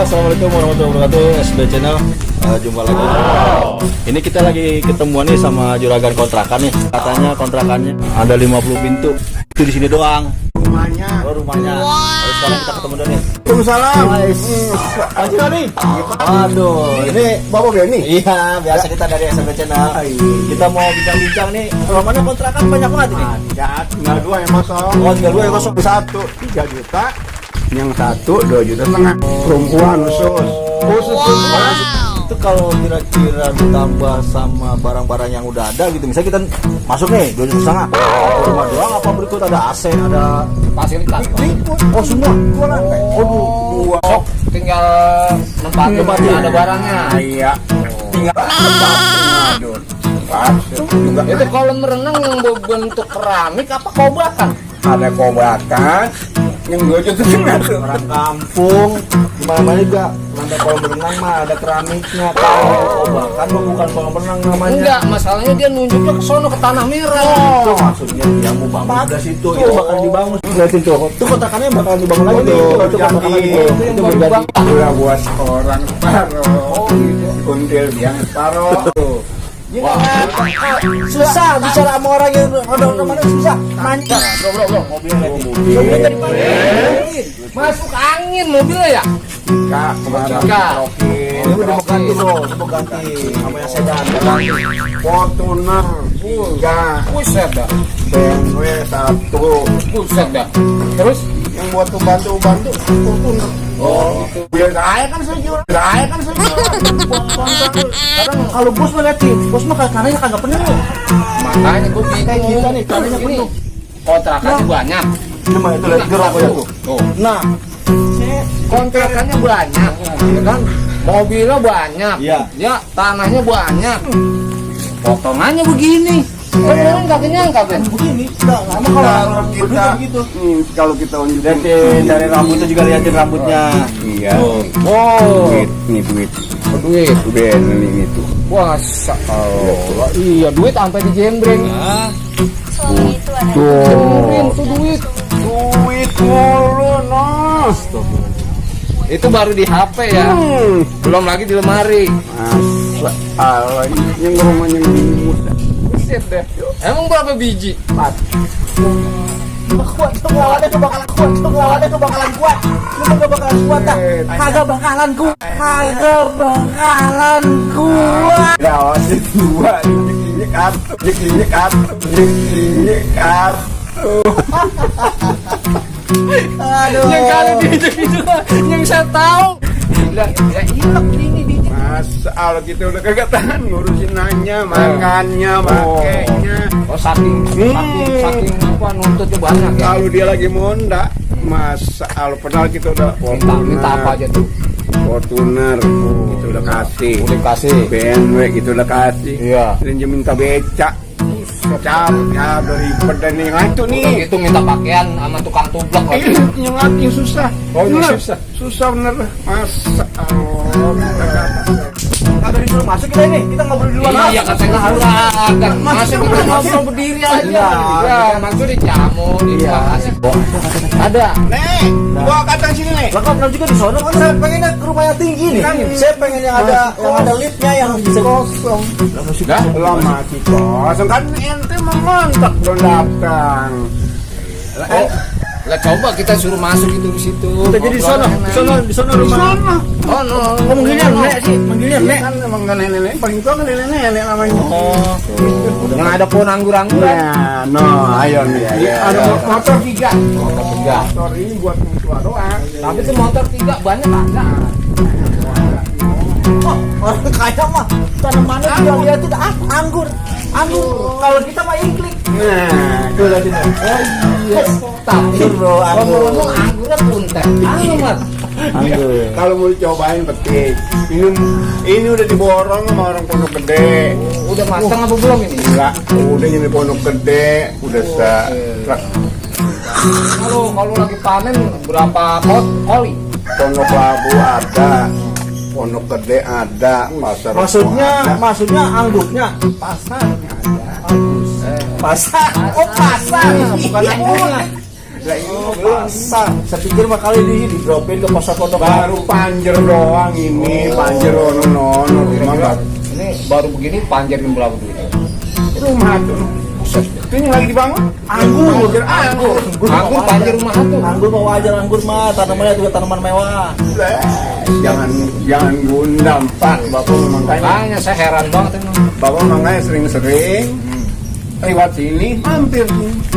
Assalamualaikum warahmatullahi wabarakatuh. SB Channel, jumpa lagi. Ini kita lagi ketemuan nih sama juragan kontrakan nih. Katanya kontrakannya ada 50 pintu. Itu di sini doang. Rumahnya. Oh, rumahnya. Lalu sekarang kita ketemu nih. Waalaikumsalam. Haji nih. Aduh, ini Bapak Benny. iya biasa kita dari SB Channel. Kita mau bincang-bincang nih. Rumahnya kontrakan banyak banget ini. Ya, tinggal dua yang kosong. Oh, tinggal dua yang kosong. Satu 3 juta, yang satu 2,5 juta. Perempuan khusus perempuan. Itu kalau kira-kira ditambah sama barang-barang yang udah ada gitu, misalnya kita masuk nih 2,5 juta, rumah doang apa berikut ada AC, ada fasilitas. oh semua dua lantai, Dua. Sok tinggal nempatin ada barangnya. Iya. Tinggal aduh. Juga Itu kolam renang yang berbentuk keramik apa kobakan? ada kobakan yang 2,5 juta. orang kampung gimana juga lantai kolam berenang mah ada keramiknya. Kalau bahkan bukan kolam berenang namanya. Enggak, masalahnya dia nunjuknya ke sono ke tanah merah. Itu maksudnya dia mau bangun dari situ, itu bakal dibangun. Lihatin tuh, itu kontrakannya bakal dibangun lagi tuh. Itu kontrakan lagi tuh. Itu baru jadi. Udah buat orang separuh. Kuntil yang separuh. Susah bicara sama orang yang orang mana susah. Manja. Bro, mobilnya dari mana? Masuk angin mobilnya ya? Kak, kemarin Kak. Ini udah mau ganti loh, mau ganti sama yang sedan. Fortuner 3, Buset dah. BMW 1. Buset dah. Terus Yang buat bantu Fortuner. Oh, biar saya kan sejual. Kadang kalau bos ngeliatin, bos mah karenanya kagak penuh. makanya gue Kayak kita nih, karenanya ini penuh. kontrakannya banyak. Cuma itu lihat gerak aja tuh. Tuh. Nah, Kontrakannya banyak, ya kan? Mobilnya banyak, Iya. ya tanahnya banyak. Potongannya begini. Kan kagak nyangka kan? begini, enggak lama kalau kita gitu. kalau kita unjukin Lihatin dari rambutnya juga lihatin rambutnya. iya. Oh, Duit. duit. Udah ini tuh. Wah, Allah. Iya, duit sampai dijembreng. Jembreng tuh duit. Duit mulu, nos. Itu baru di HP ya. Belum lagi di lemari. Masa Allah yang rumahnya muda. Buset deh. Emang berapa biji? Kuat tuh lawannya tuh bakalan kuat, tuh lawannya tuh bakalan kuat. Lu kagak bakalan kuat dah. Kagak bakalan kuat. Kagak bakalan kuat. Lawannya dua, jekinya kartu. Aduh. Yang kali diinjek itu yang saya tahu. Lah, ya hilang ini diinjek. Masa Allah kita udah kagak tahan ngurusin nanya, makannya, makainya. Oh, saking apa nuntutnya banyak ya. Kalau dia lagi monda, masa Allah padahal kita udah Minta apa aja tuh? Fortuner, kita udah kasih. Udah kasih. BMW kita udah kasih. Iya. Dan dia minta becak. Cabut ya dari badan nih ngantuk Udah nih. gitu minta pakaian sama tukang tublak lagi. Yang lagi susah. Oh, ini Bener. susah. Susah bener. Masa Allah. Kagak disuruh masuk kita ini. Kita ngobrol di luar. Iya katanya harus akan masuk kita ngobrol berdiri aja. Ya, maksudnya jamu di kasih. Ada. Nih, bawa kacang sini nih. Lah kan juga di sono kan saya pengennya ke rumah yang tinggi nih. Saya pengen yang ada liftnya yang bisa kosong. Dah. Lama masih kosong kan ente memontok belum datang. Oh, lah coba kita suruh masuk itu di situ. Kita jadi di sono, di sono rumah. Oh, no. Oh, manggilnya Nek sih, manggilnya Ini Nek. kan emang kan nenek paling tua kan nenek namanya. Oh, yang ada pohon anggur-angguran. Nah, no, ayo nih. Ada motor 3. Motor tiga. Motor ini buat yang tua doang. Tapi itu motor tiga banyak ada. Oh, orang kaya mah tanamannya dia liatin anggur. Kalau kita mah ingklik. Nah, itu lagi. Iya. Tapi Bro, anggur. ngomong anggurnya punten. Amat. Anggur. Kalau mau dicobain petik. Ini udah diborong sama orang Pondok Gede. Udah matang apa belum ini? Enggak, udah nyampe Pondok Gede, udah Kalau lagi panen berapa koli? Pondok Labu ada, Pondok Gede ada, pasar. Maksudnya anggurnya pasarnya ada. Pasar. Oh, pasar. Bukan anggurnya. Lah ini Oh, belum. pasar. Saya pikir mah kali di dropin ke pasar pondok. Baru panjer doang ini, panjer ono rumah baru. Ini baru begini panjer yang berapa begitu? Rumah tuh. Buset, itu yang lagi dibangun. Anggur. Anggur panjer rumah satu. Anggur mau wajar, anggur mah tanamannya juga tanaman mewah. Jangan gundam Pak, Bapak makanya Makanya saya heran banget emang. Bapak makanya sering-sering lewat sini hampir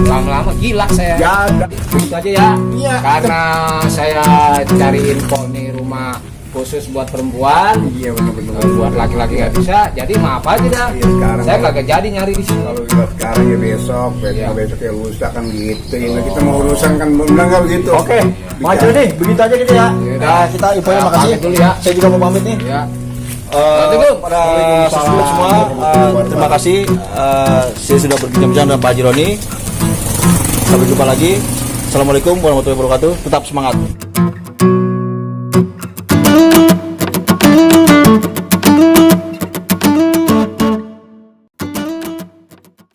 Lama-lama gila saya. jaga. Begitu aja ya. Iya. Karena saya cari info nih rumah khusus buat perempuan. Iya benar-benar. Buat laki-laki nggak bisa, jadi maaf aja dah. Iya, sekarang Saya kalau- kagak jadi nyari di sini. Kalau lihat sekarang ya besok Iya. ya lusa kan gitu. Ini kita mau urusan kan belum nggak begitu. Oke, maju nih, begitu aja gitu ya. Iya, Nah, kita infonya Nah, makasih. pamit dulu ya. Saya juga mau pamit nih. Ya. Pada subscribe semua, terima kasih. Saya sudah berbincang-bincang dengan Pak Haji Roni. Sampai jumpa lagi. Assalamualaikum warahmatullahi wabarakatuh. Tetap semangat.